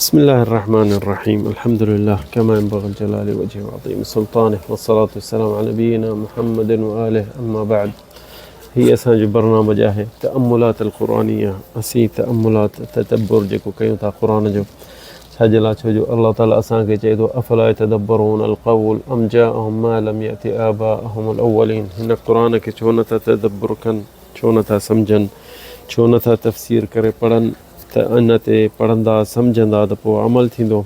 بسم الله الرحمن الرحيم الحمد لله كما ينبغي لجلال وجهه وعظيم سلطانه والصلاة والسلام على نبينا محمد وآله اما بعد هي اسان جو برنامج آهي تأملات القرآنية اسين تأملات تدبر جيڪو ڪيون ٿا قرآن جو ڇا جي لاء ڇو جو الله تعالي اسان کي چئي ٿو افلا يتدبرون القول ام جاءهم ما لم يأت آباءهم الاولين هن قرآن کي ڇو نٿا تدبر ڪن ڇو نٿا سمجهن ڇو نٿا تفسير ڪري پڙهن ته ان تي پڙهندا سمجهندا ته پوء عمل ٿيندو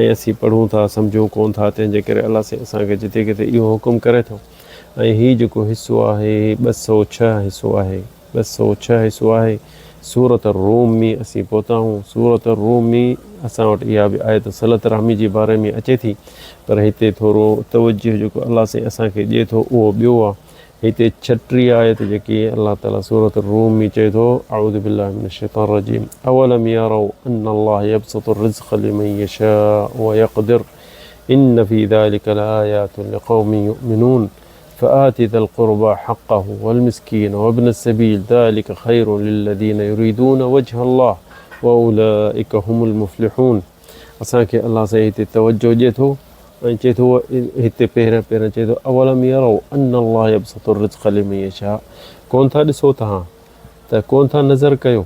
۽ اسين پڙهون ٿا سمجهون ڪون ٿا تنهن جي ڪري الله سائين اسان کي جتي ڪٿي اهو حڪم ڪري ٿو ۽ هي جيڪو حصو آهي هي 206 حصو آهي 206 حصو آهي سورة الروم ۾ اسين پهتا آهيون سورة الروم ۾ اسان وٽ اها به آيت صلت رحمي جي باري ۾ اچي ٿي پر هتي ٿورو توجه جيڪو الله سائين اسان کي ڏئي ٿو اهو ٻيو آهي هتي 36 آيت جيڪي الله تعالي سورة الروم ۾ چئي ٿو اعوذ بالله من الشيطان الرجيم اولم يروا ان الله يبسط الرزق لمن يشاء ويقدر ان في ذلك لآيات لقوم يؤمنون فآت ذا القربى حقه والمسكين وابن السبيل ذلك خير للذين يريدون وجه الله واولئك هم المفلحون اسان کي الله سائين هتي توجه ڏئي ٿو ۽ چئي ٿو هتي پهريان پهريان چئي ٿو اولم يروا ان الله يبسط الرزق لمن يشاء ڪون ٿا ڏسو تهان ته ڪون ٿا نظر ڪيو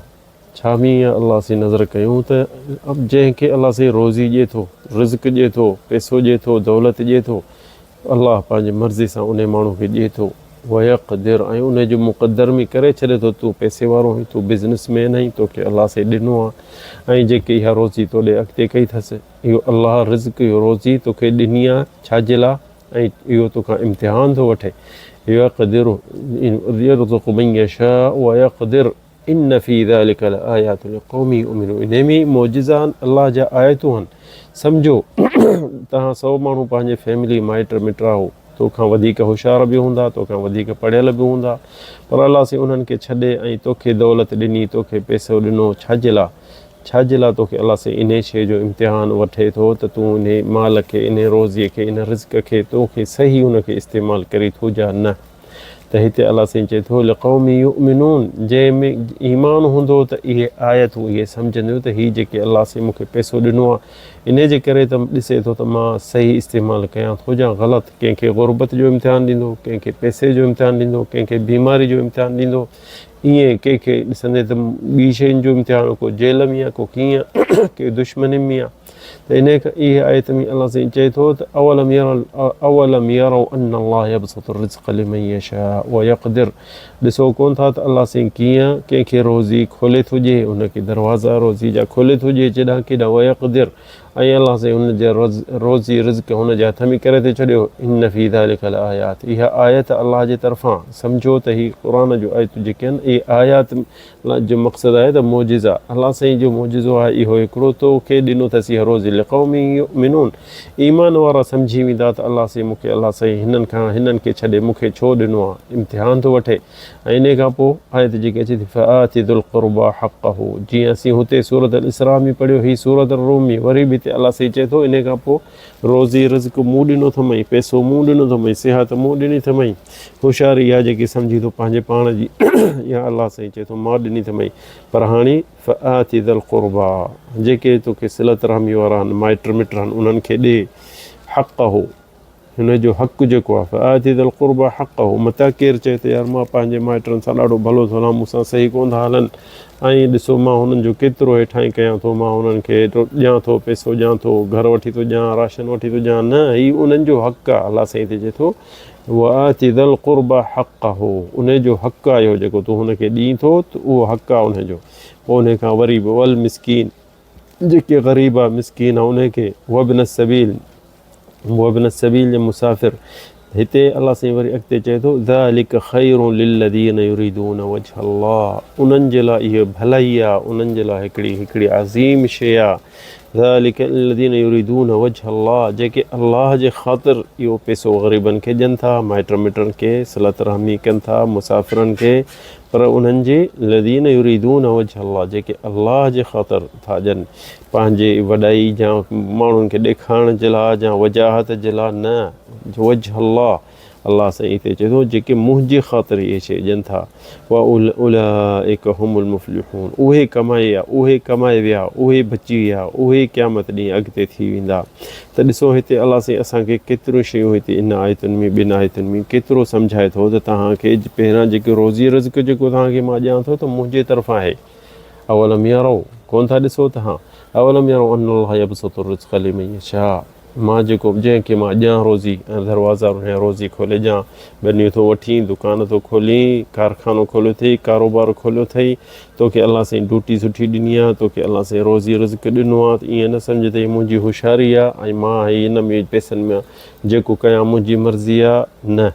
ڇا مين الله سين نظر ڪيون ته جنهن کي الله سين روزي ڏئي ٿو رزق ڏئي ٿو پئسو ڏئي ٿو دولت ڏئي ٿو الله پنهنجي مرضي سان انهي ماڻهو کي ڏئي ٿو ويقدر ۽ انهي جو مقدر ۾ ڪري ڇڏي ٿو تون پئسي وارو آهين تون بزنس مين آهين توکي الله سين ڏنو آهي ۽ جيڪي اها روزي تو ڏي اڳتي ڪئي اٿس اهو الله رزق اهو روزي توکي ڏني آهي ڇا جي لاء ۽ اهو توکان امتحان ٿو وٺي يقدر يرزق من يشاء ويقدر ان في ذلك لآيات لقوم يؤمنون انهي ۾ معجزا آهن الله جا آيتون آهن سمجهو توهان سو ماڻهو پنهنجي فيملي مائٽ مٽ آهو توکان وڌيڪ هوشيار به هوندا توکان وڌيڪ پڙهيل به هوندا پر الله سائين انهن کي ڇڏي ۽ توکي دولت ڏني توکي پئسو ڏنو ڇا جي لاء ڇا جي لاء توکي الله سائين انهي شيء جو امتحان وٺي ٿو ته تون انهي مال کي انهي روزي کي انهي رزق کي توکي صحيح ان کي استعمال ڪري ٿو جا نه ته هتي الله سائين چئي ٿو لقوم يؤمنون جنهن ۾ ايمان هوندو ته اهي آيتون اهي سمجهنديون ته هي جيڪي الله سائين مون کي پئسو ڏنو آهي انهي جي ڪري ته ڏسي ٿو ته مان صحيح استعمال ڪيان ٿو يا غلط ڪنهن کي غربت جو امتحان ڏيندو ڪنهن کي پئسي جو امتحان ڏيندو ڪنهن کي بيماري جو امتحان ڏيندو ائين ڪنهن کي ڏسندي ته ٻي شين جو امتحان ڪو جيل ۾ آهي ڪو ڪيئن ڪي دشمنين ۾ آهي ته انهي کان اهي آيت ۾ الله سائين چئي ٿو ته اولم يروا اولم يروا ان الله يبسط الرزق لمن يشاء ويقدر ڏسو ڪون ٿا ته الله سائين ڪيئن ڪنهن کي روزي کولي ٿو ڏئي ان کي دروازا روزي جا کولي ٿو ڏئي جيڏانهن ڪيڏانهن ويقدر ۽ الله سائين هن جي روزي رزق هن جي هٿ ۾ ڪري ٿي ڇڏيو ان في ذلک لآيات اها آيت الله جي طرفان سمجهو ته هي قرآن جون آيتون جيڪي آهن اهي آيات جو مقصد آهي ته معجزا الله سائين جو معجزو آهي اهو هڪڙو تو کي ڏنو اٿس اها روزي لقوم يؤمنون ايمان وارا سمجهي ويندا ته الله سائين مون کي الله سائين هنن کان هنن کي ڇڏي مون کي ڇو ڏنو آهي امتحان ٿو وٺي ۽ انهيء کان پوء آيت جيڪي اچي ٿي فآت ذو القربيٰ حقه جيئن اسين هتي سورة الاسراء ۾ پڙهيو هي سورة الروم ۾ وري به هتي الله سائين چئي ٿو انهيء کان پوء روزي رزق مون ڏنو اٿمئي پئسو مون ڏنو اٿمئي صحت مون ڏني اٿمئي هوشياري اها جيڪي سمجهي ٿو پنهنجي پاڻ جي اها الله سائين چئي ٿو مان ڏني اٿمئي پر هاڻي فآت ذا القربيٰ جيڪي توکي صلت رحمي وارا آهن مائٽ مٽ آهن انهن کي ڏي حقه هن جو حق جيڪو آهي فآت ذا القربيٰ حقه متان ڪير چئي ته يار مان پنهنجي مائٽن سان ڏاڍو ڀلو ٿو هلان مون سان صحيح ڪونه ٿا هلن ۽ ڏسو مان هنن جو ڪيترو هيٺائين ڪيان ٿو مان هنن کي ايترو ڏيان ٿو پئسو ڏيان ٿو گهر وٺي ٿو ڏيان راشن وٺي ٿو ڏيان نه هي انهن جو حق آهي الله سائين هتي چئي ٿو وآت ذا القربيٰ حقه انهي جو حق آهي اهو جيڪو تون هن کي ڏين ٿو ته اهو حق آهي انهي جو پوء انهي کان وري به والمسڪين جيڪي غريب آ مسڪين آ انهي کي وابن السبيل وابن السبيل جي مسافر هتي الله سائين وري اڳتي چئي ٿو ذلك خير للذين يريدون وجه الله انهن جي لاء اهو ڀلائي آ انهن جي لاء هڪڙي هڪڙي عظيم شيء آ ذلك الذين يريدون وجه الله جيڪي الله جي خاطر اهو پيسو غريبن کي ڏين ٿا مائٽ مٽن کي صلت رحمي ڪن ٿا مسافرن کي پر انهن جي الذين يريدون وجه الله جيڪي الله جي خاطر ٿا ڏين پنهنجي وڏائي يا ماڻهن کي ڏيکارڻ جي لاء يا وجاهت جي لاء نه وجه الله الله سائين هتي چئي ٿو جيڪي منهنجي خاطر اهي شيء ڏين ٿا واولئک هم المفلحون اهي ڪمائي ويا اهي ڪمائي ويا اهي بچي ويا اهي قيامت ڏينهن اڳتي ٿي ويندا ته ڏسو هتي الله سائين اسان کي ڪيتريون شيون هتي ان آيتن ۾ ٻن آيتن ۾ ڪيترو سمجهائي ٿو ته توهان کي پهريان جيڪو روزي رزق جيڪو توهان کي مان ڏيان ٿو ته منهنجي طرفان آهي اولم يرو ڪون ٿا ڏسو توهان اولم يرو ان الله يبسط الرزق لمن يشاء مان جيڪو جنهن کي مان ڏيان روزي ۽ دروازا ۽ روزي کولي ڏيان، ٻنيون ٿو وٺين، دڪان ٿو کولين، ڪارخانو کوليو اٿئي، ڪاروبار کوليو اٿئي، توکي الله سائين ڊوٽي سٺي ڏني آهي، توکي الله سائين روزي رزق ڏنو آهي ته ائين نه سمجهه ته هي منهنجي هوشياري آهي ۽ مان هي هن ۾ پئسن ۾ جيڪو ڪيان منهنجي مرضي آهي، نه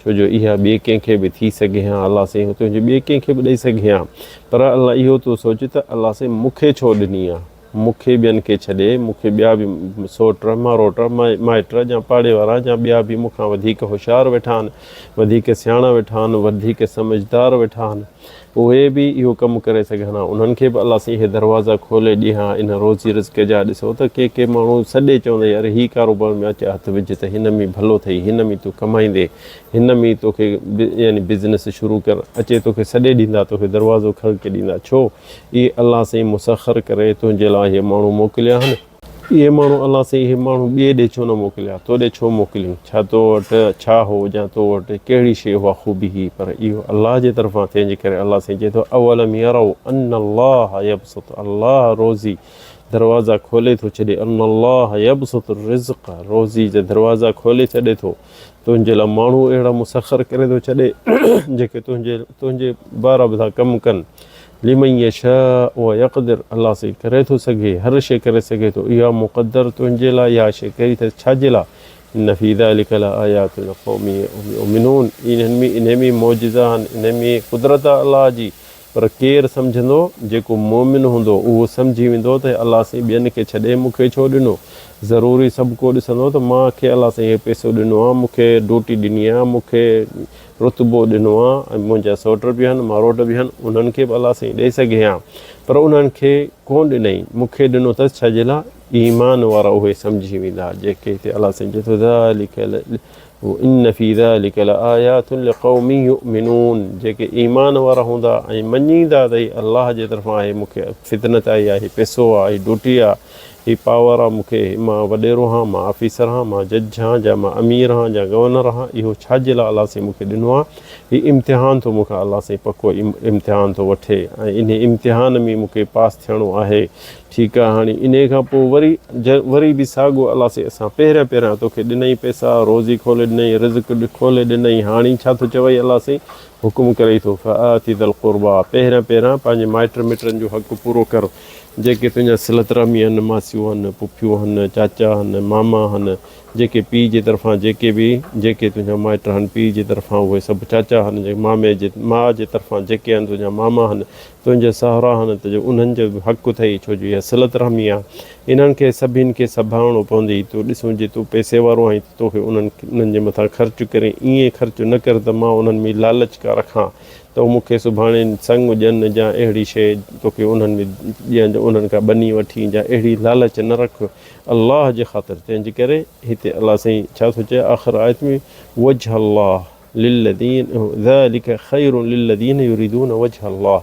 ڇو جو اها ٻئي ڪنهن کي به ٿي سگهي ها، الله سائين تنهنجي ٻئي ڪنهن کي به ڏئي سگهي ها، پر الله اهو ٿو سوچي ته الله سائين مون کي ڇو ڏني آهي. مون کي ٻين کي ڇڏي، مون کي ٻيا به سوٽ، ماروٽ، مائٽ يا پاڙي وارا يا ٻيا به مون کان وڌيڪ هوشيار ويٺا آهن، وڌيڪ سياڻا ويٺا آهن، وڌيڪ سمجهدار ويٺا آهن، اهي به اهو ڪم ڪري سگهن ها، انهن کي به الله سائين اهي دروازا کولي ڏي ها ان روزي رزق جا، ڏسو ته ڪي ڪي ماڻهو سڏي چوندا يار هي ڪاروبار ۾ اچ هٿ وجهه ته هن ۾ ڀلو ٿئي، هن ۾ تون ڪمائيندين، هن ۾ توکي يعني بزنس شروع ڪر، اچي توکي سڏي ڏيندا، توکي دروازو کڙڪي ڏيندا، ڇو؟ اهي الله سائين مسخر ڪري تنهنجي لاء اهي ماڻهو موڪليا آهن. اهي ماڻهو الله سائين اهي ماڻهو ٻئي ڏي ڇو نه موڪليا، تو ڏي ڇو موڪليون؟ ڇا تو وٽ ڇا هو يا تو وٽ ڪهڙي شيء اها خوبي هئي؟ پر اهو الله جي طرفان تنهن جي ڪري الله سائين چئي ٿو اولم يروا ان الله يبسط الله روزي دروازا کولي ٿو ڇڏي ان الله يبسط الرزق روزي جا دروازا کولي ڇڏي ٿو تنهنجي لاء ماڻهو اهڙا مسخر ڪري ٿو ڇڏي جيڪي تنهنجي تنهنجي بارا به ٿا ڪم ڪن لمن يشاء ويقدر الله سائين ڪري ٿو سگهي هر شيء ڪري سگهي ٿو اها مقدر تنهنجي لاء اها شيء ڪئي اٿس ڇا جي لاء ان في ذلک لآيات لقوم يؤمنون انهن ۾ انهي ۾ معجزا آهن انهي ۾ قدرت آهي الله جي پر ڪير سمجهندو؟ جيڪو مؤمن هوندو اهو سمجهي ويندو ته الله سائين ٻين کي ڇڏي مون کي ڇو ڏنو؟ ضروري سڀ ڪو ڏسندو ته مان کي الله سائين هي پئسو ڏنو آ، مون کي ڊوٽي ڏني آ، مون کي رتبو ڏنو آ ۽ منهنجا سئوٽ به آهن، ماروٽ به آهن، انهن کي به الله سائين ڏئي سگهي ها پر انهن کي ڪونه ڏنائين، مون کي ڏنو اٿس ڇا جي لاء؟ ايمان وارا اهي سمجهي ويندا جيڪي هتي الله سائين چئي ٿو ذلڪ ان في ذلک لآيات لقوم يؤمنون جيڪي ايمان وارا هوندا ۽ مڃيندا ته هي الله جي طرفان آهي مون کي فتنت آئي آهي هي پئسو آهي هي ڊوٽي آهي هي پاور آهي مون کي مان وڏيرو هان مان آفيسر هان مان جج هان جا مان امير هان جا گورنر هان اهو ڇا جي لاء الله سائين مون کي ڏنو آهي هي امتحان ٿو مون کان الله سائين پڪو امتحان ٿو وٺي ۽ انهي امتحان ۾ مون کي پاس ٿيڻو آهي ٺيڪ آ هاڻي انهي کان پوء وري وري به ساڳو الله سائين اسان پهريان پهريان توکي ڏنئي پئسا روزي کولي ڏنئي رزق کولي ڏنئي هاڻي ڇا ٿو چوئي الله سائين حڪم ڪرئي ٿو فآت ذا القربا پهريان پهريان پنهنجي مائٽ مٽن جو حق پورو ڪر جيڪي تنهنجا صلت رحمي آهن ماسيون آهن پڦيون آهن چاچا آهن ماما آهن جيڪي پيء جي طرفان جيڪي به جيڪي تنهنجا مائٽ آهن پيء جي طرفان اهي سڀ چاچا آهن جيڪي مامي جي ماء جي طرفان جيڪي آهن تنهنجا ماما آهن تنهنجا سهرا آهن ته جو انهن جو به حق اٿئي ڇو جو اها صلت رحمي آهي انهن کي سڀين کي سڀاڻو پوندي تو ڏسون جي تون پئسي وارو آهين ته توکي انهن انهن جي مٿان خرچ ڪرين ائين خرچ نه ڪر ته مان انهن ۾ لالچ ڪا رکان ته هو مون کي سڀاڻي سڱ ڏين جا اهڙي شيء توکي انهن ۾ ڏيان جو انهن کان ٻني وٺين جا اهڙي لالچ نه رک الله جي خاطر تنهن جي ڪري هتي الله سائين ڇا ٿو چئي آخر آيت ۾ وجه الله للذين ذلک خير للذين يريدون وجه الله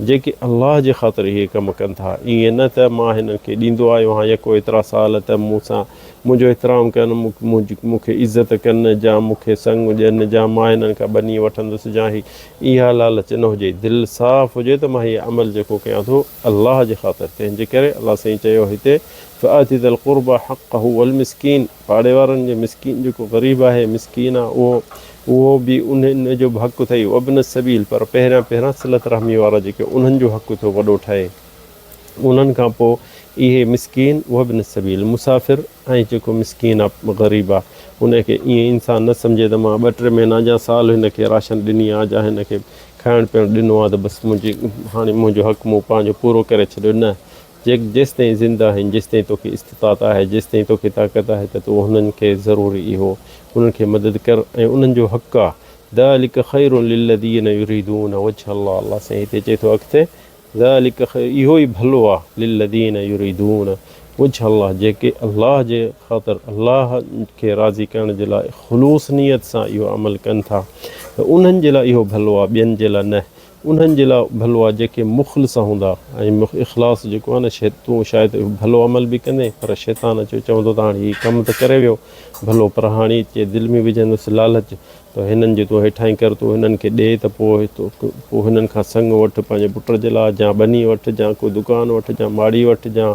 جيڪي الله جي خاطر اهي ڪم ڪن ٿا ائين نه ته مان هنن کي ڏيندو آيو آهيان يڪو ايترا سال ته مون سان منهنجو احترام ڪن مون کي عزت ڪن جا مون کي سڱ ڏين جا مان هنن کان ٻني وٺندس جا هي اها لالچ نه هجي دل صاف هجي ته مان هي عمل جيڪو ڪيان ٿو الله جي خاطر تنهن جي ڪري الله سائين چيو هتي فآت ذا القربي حقه والمسڪين پاڙي وارن جي مسڪين جيڪو غريب آهي مسڪين آ اهو اهو به ان ان جو به حق اٿئي وابن السبيل پر پهريان پهريان صلت رحمي وارا جيڪي انهن جو حق ٿو وڏو ٺهي انهن کان پوء اهي مسڪين وابن السبيل مسافر ۽ جيڪو مسڪين آ غريب آ ان کي ائين انسان نه سمجهي ته مان ٻه ٽي مهينا جا سال هن کي راشن ڏني آ جا هن کي کائڻ پيئڻ ڏنو آ ته بس منهنجي هاڻي منهنجو حق مون پنهنجو پورو ڪري ڇڏيو نه جيڪ جيستائين زنده آهين، جيستائين توکي استطاعت آهي، جيستائين توکي طاقت آهي ته تون هنن کي ضرور اهو، انهن کي مدد ڪر ۽ انهن جو حق آ، ذلک خير للذين يريدون وجه الله الله سائين هتي چئي ٿو اڳتي ذلک خير اهو ئي ڀلو آ، للذين يريدون وجه الله جيڪي الله جي خاطر الله کي راضي ڪرڻ جي لاء خلوص نيت سان اهو عمل ڪن ٿا ته انهن جي لاء اهو ڀلو آهي ٻين جي لاء نه انهن جي لاء ڀلو آهي جيڪي مخلص هوندا ۽ اخلاص جيڪو آهي نه تون شايد ڀلو عمل به ڪندين پر شيطان اچيو چوندو ته هاڻي هي ڪم ته ڪري ويو ڀلو پر هاڻي چي دل ۾ وجهندس لالچ ته هنن جي تون هيٺائين ڪر تون هنن کي ڏي ته پوء پوء هنن کان سڱ وٺ پنهنجي پٽ جي لاء جا ٻني وٺ جا ڪو دڪان وٺ جا ماڙي وٺ جا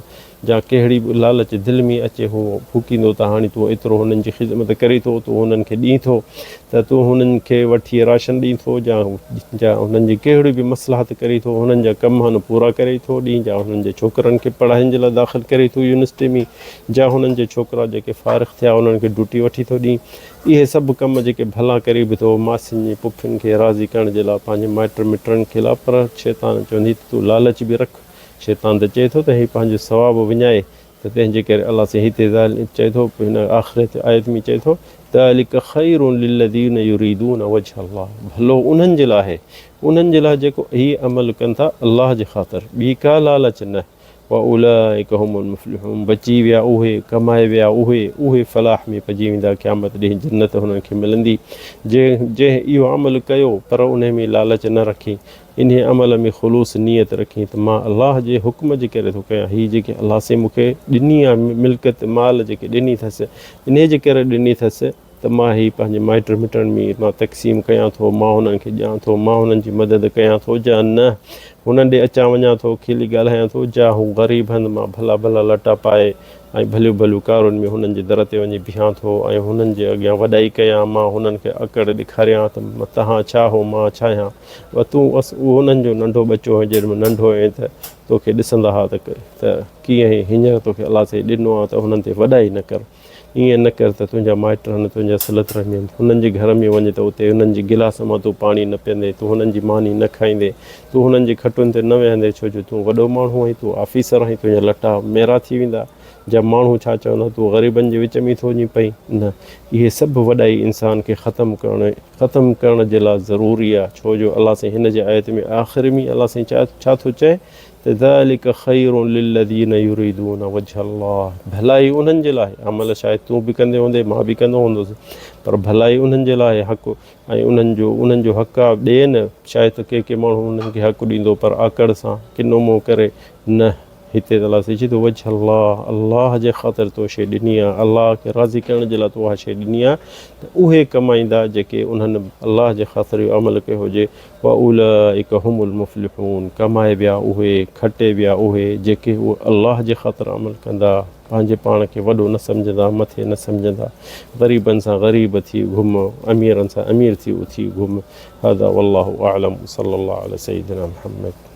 جا ڪهڙي به لالچ دل ۾ اچي هو ڦوڪيندو ته هاڻي تون ايترو هنن جي خدمت ڪرين ٿو، تون هنن کي ڏين ٿو ته تون هنن کي وٺي راشن ڏين ٿو جا جا هنن جي ڪهڙي به مصلحت ڪرين ٿو، هنن جا ڪم هن پورا ڪرين ٿو ڏين جا هنن جي ڇوڪرن کي پڙهائين جي لاء داخل ڪرين ٿو يونيورسٽي ۾ جا هنن جي ڇوڪرا جيڪي فارغ ٿيا انهن کي ڊيوٽي وٺي ٿو ڏين. اهي سڀ ڪم جيڪي ڀلا ڪرين به ٿو ماسين ۽ پڦين کي راضي ڪرڻ جي لاء پنهنجي مائٽ مٽن کي لاء پر شيطان چوندي ته تون لالچ به رک شيطان ته چئي ٿو ته هي پنهنجو ثواب وڃائي ته تنهن جي ڪري الله سائين هتي چئي ٿو هن آخرت آيت ۾ چئي ٿو ذلک خير للذين يريدون وجه الله ڀلو انهن جي لاء آهي انهن جي لاء جيڪو هي عمل ڪن ٿا الله جي خاطر ٻي ڪا لالچ نه واولئک هم المفلحون بچي ويا اهي ڪمائي ويا اهي اهي فلاح ۾ پئجي ويندا قيامت ڏينهن جنت هنن کي ملندي جنهن جنهن اهو عمل ڪيو پر انهي ۾ لالچ نه رکي انهيء عمل ۾ خلوص نيت رکين ته مان الله جي حڪم جي ڪري ٿو ڪيان، هي جيڪي الله سائين مون کي ڏني آهي ملڪيت، مال جيڪي ڏني اٿس، انهيء جي ڪري ڏني اٿس ته مان هي پنهنجي مائٽ مٽن ۾ مان تقسيم ڪيان ٿو، مان هنن کي ڏيان ٿو، مان هنن جي مدد ڪيان ٿو جا نه هنن ڏي اچان وڃان ٿو، کلي ڳالهايان ٿو، جا هو غريب هن مان ڀلا ڀلا لٽا پائي ۽ ڀليون ڀليون ڪارن ۾ هنن جي در تي وڃي بيهان ٿو ۽ هنن جي اڳيان وڏائي ڪيان، مان هنن کي اڪڙ ڏيکاريان ته تهان ڇا هو مان ڇا آهيان. و تون هنن جو ننڍو ٻچو هئين، جڏهن ننڍو هئين ته توکي ڏسندا ها ته ڪيئن هئين، هينئر توکي الله سائين ڏنو آهي ته هنن تي وڏائي نه ڪر. ائين نه ڪر ته تنهنجا مائٽ رهن، تنهنجا صلت رحمي آهن. هنن جي گهر ۾ وڃ ته اتي هنن جي گلاس مان تون پاڻي نه پيئندين، تون هنن جي ماني نه کائيندين، تون هنن جي کٽن تي نه ويهندين، ڇو جو تون وڏو ماڻهو آهين، تون آفيسر آهين، تنهنجا لٽا ميرا ٿي ويندا، جا ماڻهو ڇا چوندا، تون غريبن جي وچ ۾ ٿو وڃين پئين. نه، اهي سڀ وڏائي انسان کي ختم ڪرڻ ختم ڪرڻ جي لاء ضروري آهي، ڇو جو الله سائين هن جي آيت ۾ آخر ۾ الله سائين ڇا ٿو چئي ته ذلک خير للذين يريدون وجه الله ڀلائي انهن جي لاء عمل شايد تون به ڪندي هوندي مان به ڪندو هوندس پر ڀلائي انهن جي لاء حق ۽ انهن جو انهن جو حق آ ڏي نه شايد ته ڪي ڪي ماڻهو انهن کي حق ڏيندو پر آڪڙ سان ڪنو منهن ڪري نه هتي ته الله سائين چئي ٿو وجه الله الله جي خاطر تو شيء ڏني آ الله کي راضي ڪرڻ جي لاء تو اها شيء ڏني آ ته اهي ڪمائيندا جيڪي انهن الله جي خاطر اهو عمل ڪيو هجي واولئک هم المفلحون ڪمائي ويا اهي کٽي ويا اهي جيڪي اهي الله جي خاطر عمل ڪندا پنهنجي پاڻ کي وڏو نه سمجهندا مٿي نه سمجهندا غريبن سان غريب ٿي گهم اميرن سان امير ٿي اٿي گهم هذا والله اعلم صلي الله علي سيدنا محمد.